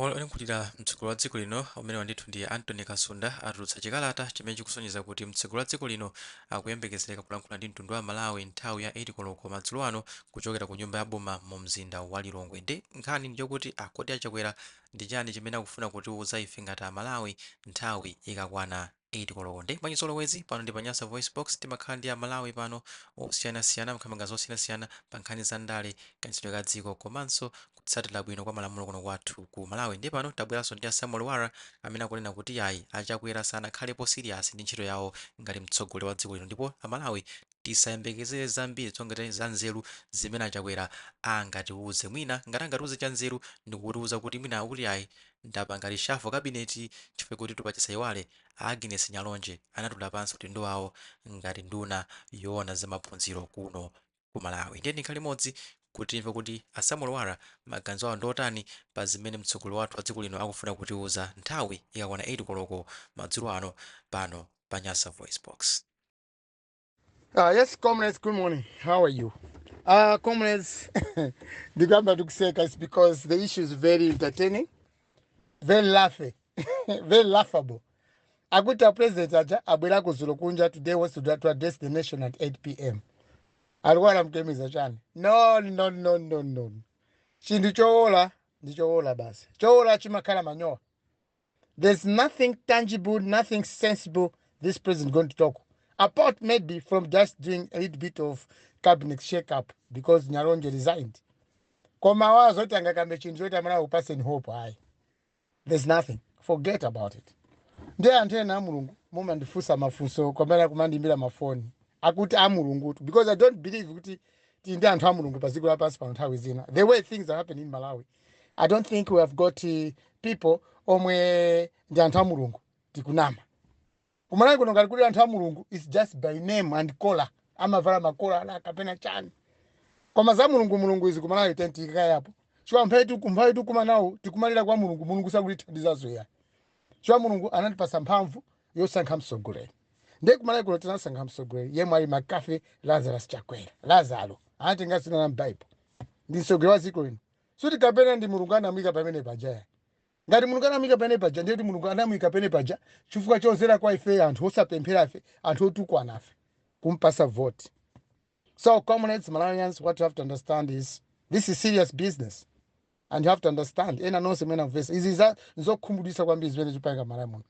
Olankhulira mtsogoleri wa dziko lino amenewa ndithu ndi Anthony Kasunda atulutsa chikalata chimene chikusonyeza kuti mtsogoleri wa dziko lino akuyembekezereka kulankhula ndi mtundu wa Malawi nthawi ya 8 koloko madzulo ano kuchokera ku nyumba ya boma mu mzinda wa Lilongwe. Ndi nkhani ndiyokuti kodi a Chakwera ndi chani chimene akufuna kutiuza ife ngati Amalawi nthawi ikakwana 8 koloko? Ndi mwachizolowezi pano ndi pa Nyasa Voice Box, timakhala ndi Amalawi pano osiyanasiyana, nkhamanga zosiyanasiyana pa nkhani za ndale, kayendetsedwe ka dziko komanso kutsatira bwino kwa malamulo kuno kwathu ku Malawi. Ndiye pano tabweranso ndi a Samuel Lwara amene akunena kuti ayi, a Chakwera sanakhalepo serious ndi ntchito yawo ngati mtsogoleri wa dziko lino, ndipo Amalawi tisayembekezere zambiri zongati za nzeru zimene a Chakwera angatiuze. Mwina ngati angatiuze cha nzeru ndikutiuza kuti mwina akuti ayi, ndapanga reshuffle cabinet, chifukwa kuti tupachisaiwale Agnes Nyalonje anatula pansi udindo wawo ngati nduna yoona zamaphunziro kuno ku Malawi. Ndiye ndikhale limodzi kuti timve kuti a Samuel Lwara maganizo awo ndiotani pa zimene mtsogoleri wathu wa dziko lino akufuna kutiuza nthawi ikakwana 8 koloko madzulo ano pano pa Nyasa Voice Box. Yes, comrades, good morning. How are you? Comrades, the grandma to say is because the issue is very entertaining, very laughing, very laughable. Akuti President aja abwera kuzulo kunja today was to address the nation at 8 p.m. Alikuwa mkemiza chani? No, no, no, no, no. Chinthu chowola ndi chowola basi. Chowola chimakhala manyowa. There's nothing tangible, nothing sensible this president going to talk, apart maybe from just doing a little bit of cabinet shake-up because Nyalonje resigned. Koma wazoti angakambe chinthu choti amene akupaseni hope, ayi. There's nothing. Forget about it. Ndiye anthu ena a Mulungu mumandifunsa mafunso kwamene kumandiimbira mafoni akuti a Mulungutu, because I don't believe kuti tili ndi anthu a Mulungu pa dziko lapansi pano nthawi zina. The way things are happening in Malawi, I don't think we have got people omwe ndi anthu a Mulungu. Tikunama. Kumalawi kuno ngati kuli anthu a Mulungu, it's just by name and collar, amavala makola ala kapena chani, koma za Mulungu Mulungu izi kumalawi tentikayapo chifukwa mphawi tikuma nawo, tikumalira kwa Mulungu. Mulungu sakutithandizazo ya chifukwa Mulungu anatipasa mphamvu yosankha mtsogoleri. Ndiye kumalawi kuno tinasankha mtsogoleri yemwe ali Makafe Lazarus Chakwera. Lazaro anatenga dzina la m'Baibulo, ndi mtsogoleri wa dziko lino. Suti kapena ndi Mulungu anamuyika pamene pajaya. Ngati Mulungu anamuyika pamene paja, ndiye kuti Mulungu anamuyika pamene paja chifukwa chozera kwa ife anthu osapemphera, ife anthu otukwana, afe kumpasa vote. So comrades, Malawians, what you have to understand is this is serious business and you have to understand, ena nonse mwena mvesa izi nzokhumudwitsa kwambiri zimene zipanga Malawi muno.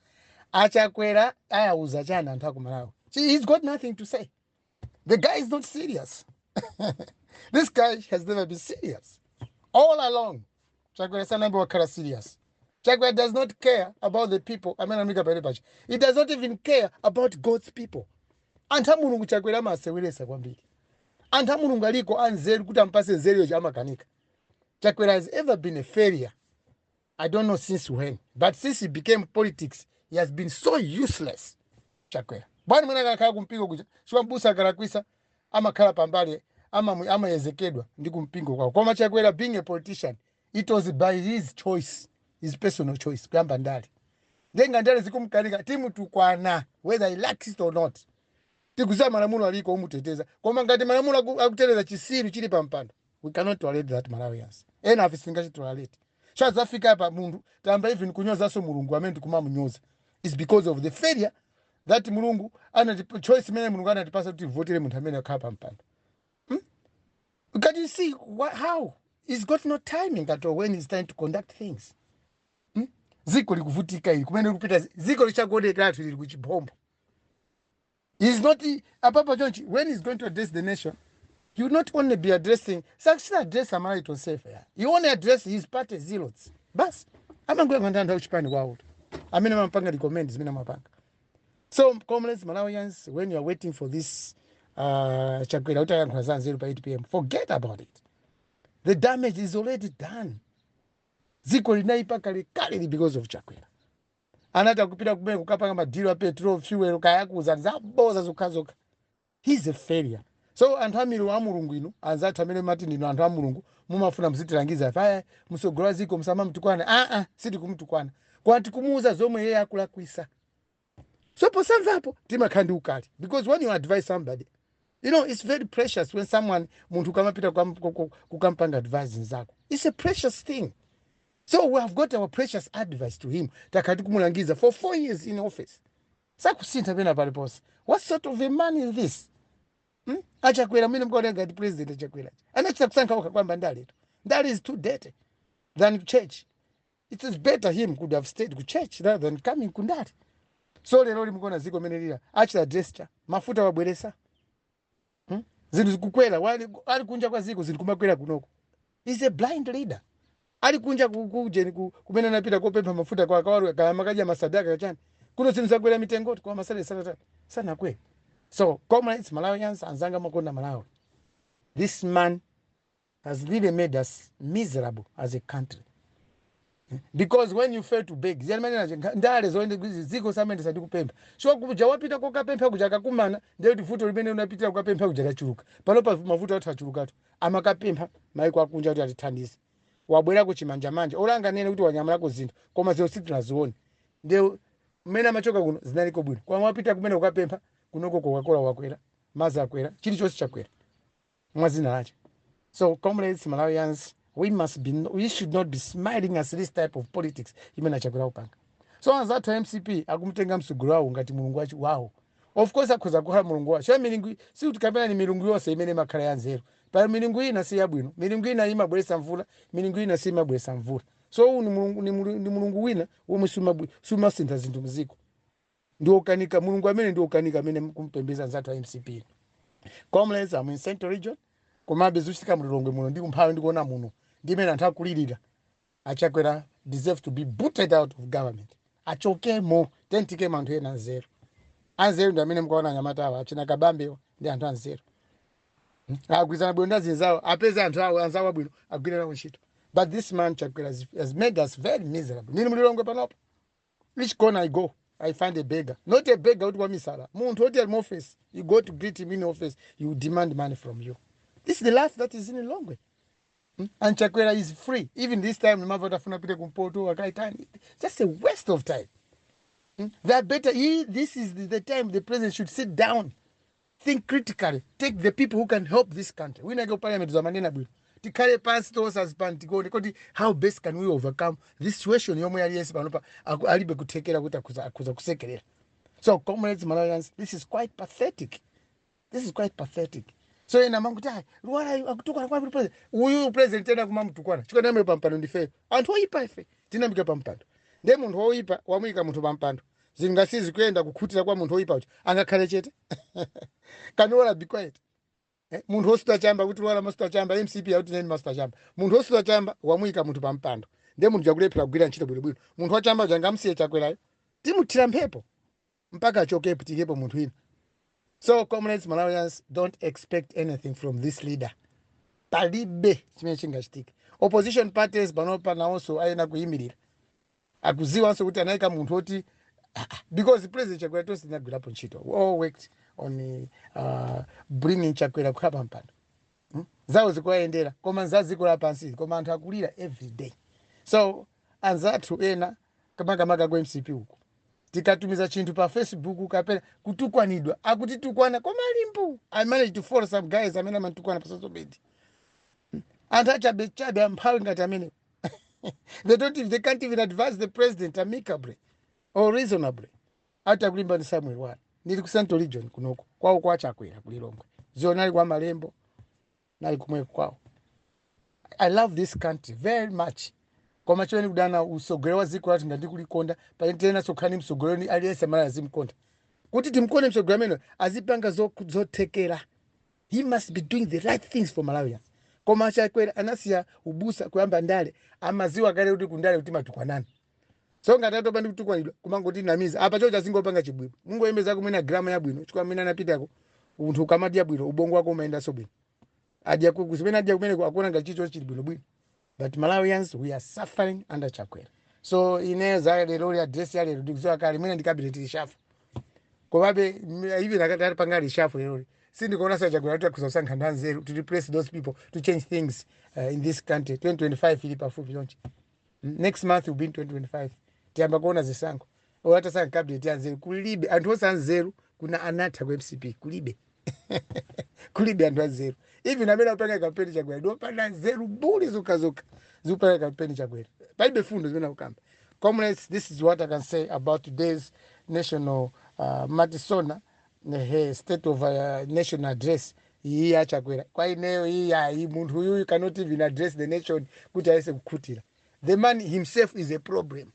Achakwera ayauza chani anthu aku Malawi? See, he's got nothing to say. The guy is not serious. This guy has never been serious all along. Chakwera sanambe wakhala serious. Chakwera does not care about the people amene amika pale pacha. He does not even care about God's people, anthu a Mulungu. Chakwera amaseweresa kwambiri. Anthu a Mulungu aliko anzeru, kuti ampase nzeru yocho amakanika. Chakwera has ever been a failure. I don't know since when, but since he became politics, he has been so useless. Chakwera bwana mwene akakhala kumpingo kuja, chifukwa mbusa akalakwisa amakhala pambali, amayezekedwa ndi kumpingo kwawo. Koma Chakwera being a politician, it was by his choice, his personal choice kuyamba ndale. Ndenga ndale zikumkanika, timutukwana whether he likes it or not. Tikuziwa malamulo aliko umuteteza, koma ngati malamulo akuteteza chisiru chili pa mpando, we cannot tolerate that. Malawians ena afe sitingachitolerate. Chazafika apa munthu tamba even kunyozanso Mulungu amene tikumamunyoza is because of the failure that Mulungu anati, choice imene Mulungu anatipasa kuti tivotere munthu amene akhala pa mpando. Can you see how he's got no timing at all when he's trying to conduct things? Ziko likuvutika ili, kumene likupita ziko lichakuonekeratu lili kuchibombo. He's not apapa chonchi. When he's going to address the nation, he will not only be addressing, sakuchita address Amalawi tonsefe ya. He only address his party zealots basi. Amangoyankha ndi anthu akuchipani kwawo amene amapanga recommend zimene amapanga. So comrades, Malawians, when you are waiting for this Chakwera kuti ayankhula za nzeru pa 8 p.m., forget about it. The damage is already done. Dziko linaipa kalekale because of Chakwera. Anati akupita kumene kukapanga madilo a petrol, fuel, kayakuza zaboza zokhazokha. He's a failure. So anthu amilu a Mulungu inu anzathu amene mati ndinu anthu a Mulungu, mumafuna muzitilangiza ife, aya msogolo wa ziko musamamtukwana. Aa, sitikumtukwana, koma tikumuuza zomwe iye akulakwisa. So posamvapo timakhala ndi ukali, because when you advise somebody, it's very precious when someone, munthu ukamapita kukampanga advice nzako, it's a precious thing. So we have got our precious advice to him. Takati kumulangiza for 4 years in office, sakusintha pena paliponse. What sort of a man is this? Achakwera mwine mkaona ngati President Achakwera anachita kusankha okha kwamba ndaleto. Ndale is too dirty than church. It is better him could have stayed ku church rather than coming kundale. So lero limukuona ziko mene lila achita gesture, mafuta wabweresa, Zinthu zikukwera. Ali kunja kwa ziko, zinthu kumakwera kunoko. Is a blind leader. Ali kunja kujeni kumene anapita kopempha mafuta kwa kawaru kaya makadya masadaka kachani, kuno zinthu zakwera mitengoti kwa masale sanatani sanakwera. So comrades, Malawians, anzanga makonda Malawi, this man has really made us miserable as a country, because when you fail to beg, ziyani ndale zoende ziko samene sandikupempha so kuja wapita kokapempha kuja akakumana ndiye kuti vuto limene unapitira kukapempha kuja lachuluka. Panopa mavuto athu achulukatu. Amakapempha maiko akunja kuti atithandize, wabwera kuchimanjamanja olanga nene kuti wanyamulako zinthu, koma zinthu sitinazione. Ndiye mmene amachoka kuno zinaliko bwino, koma wapita kumene kukapempha kunoko Coca-Cola wakwera, mazi akwera, chilichonse chakwera mwazina lache. So comrades, Malawians, we should not be smiling at this type of politics imene achakwera kupanga. So anzathu a MCP akumutenga msugulu wawo ngati mulungu wachi wawo. Of course akhoza kukhala mulungu wawo. So milungu sikuti kapena ni milungu yonse imene imakhala ya nzeru. Pa milungu ina si yabwino, milungu ina imabweretsa mvula, milungu ina si imabweretsa mvula. So uwu ni mulungu, ni mulungu wina womwe sumasintha zinthu mziko. Ndi wokanika mulungu amene, ndi wokanika amene kumpembedza anzathu a MCP. Comrades, I'm in Central Region, komabe zikuchitika mulilongwe muno ndi kumphawi ndikuona muno ndimene anthu akulirira. Achakwera deserve to be booted out of government. Achokemo, tentike anthu ena anzeru. Anzeru ndi amene mukaona anyamata awa achina Kabambewa ndi anthu anzeru. Agwirizana bwino ndi azinzawo, apeze anthu awo anzawo abwino agwire nawo ntchito. But this man Chakwera has made us very miserable. Ndili mulilongwe panopo, each corner I go I find a beggar. Not a beggar kuti wamisala, munthu oti ali mu office. You go to greet him in office, he will demand money from you. This is the life that is in Lilongwe. And Chakwera is free. Even this time nimava afuna pite kumpoto akaitani. Just a waste of time. They are better this is the time the president should sit down, think critically, take the people who can help this country. Winake parliament zamanena bwino, tikhale pansi tonse azipani, tikuone kuti how best can we overcome this situation yomwe aliyense panopa alibe kuthekera kuti akhuza kusekerera. So comrades, Malawians, this is quite pathetic. This is quite pathetic. So ena manguti ayi Lwara akutukwana kwa president uyu. President ena kumamutukwana chikanambe pampando. Ndifeyo anthu oyipa ife tinambika pampando. Ndiye munthu woyipa wamuyika munthu pampando, zinthu ngasizi kuyenda kukhutira kwa munthu woyipa uja angakhale chete? Can you all be quiet? Munthu wosuta chamba, kuti Lwara masuta chamba, MCP auti neni masuta chamba. Munthu wosuta chamba wamuyika munthu pampando, ndiye munthu jakulephera kugwira ntchito bwinobwino. Munthu wachamba uja angamsiye Chakwerayo? Timuthira mphepo mpaka achokepo, tikepo munthu wina. So comrades, Malawians, don't expect anything from this leader. Palibe chimene chingachitike. Opposition parties panopa nawonso ayena kuyimirira, akuziwanso kuti anayika munthu oti because President Chakwera tonse tinagwirapo ntchito. We all worked on bringing Chakwera kukhala pampando. Zawo zikuwayendera, koma za dziko lapansi, koma anthu akulira every day. So anzathu ena kamakamaka ku MCP uku, tikatumiza chinthu pa Facebook kapena kutukwanidwa, akutitukwana koma alimbu. I managed to follow some guys amene amantukwana pa social media, anthu achabe chabe, amphawi ngati amene they can't even advise the president amicably or reasonably. Ati akulimba ndi Samuel Lwara. Ndili ku Central Region kunoko kwawo kwa Chakwera kulilongwe zio nali kwa Malembo nali kumweko kwawo. I love this country very much, koma chimene kudana usogolero wa dziko lathu ngati kulikonda pali tena sokhani msogolero aliyense amene azimkonda kuti timkonde msogolero amene azipanga zothekera. He must be doing the right things for Malawians. Koma Chakwera anasiya ubusa kuyamba ndale. Amaziwa kale kuti kundale kuti matukwanani. So ngati atopa ndi kutukwanidwa kumangoti namiza apa chocha zingopanga chibwibwi, mungoyembeza kumwena grama yabwino chifukwa amene anapitako munthu ukamadya bwino ubongo wako umayendanso bwino. Adya zimene adya kumeneko akuona ngati chicho chili bwinobwino. But Malawians, we are suffering under Chakwera. So ine za lero li address ya lero ndikuziwa kale mwina ndi cabinet reshuffle. Komabe even akati atapanga reshuffle lero, sindikuona sa Chakwera kuti akhuza kusankha anthu anzeru to replace those people, to change things in this country. 2025 ili pafupi chonchi. Next month will be in 2025, tiyamba kuona zisankho. Atasankha cabinet anzeru, kulibe anthu onse anzeru kuna anatha ku MCP, kulibe. Kulibe anthu anzeru. Even amene akupanga kampeni Chakwera ndiopanda nzeru, mbuli zokhazokha zikupanga kampeni Chakwera, palibe fundo zimene akukamba. Comrades, this is what I can say about today's national matisona state of national address iyi yaChakwera. Kwa ineyo, iyi ayi, munthu uyuyu cannot even address the nation kuti ayese kukhutira. The man himself is a problem.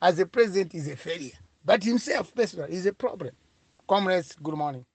As a president is a failure, but himself personally is a problem. Comrades, good morning.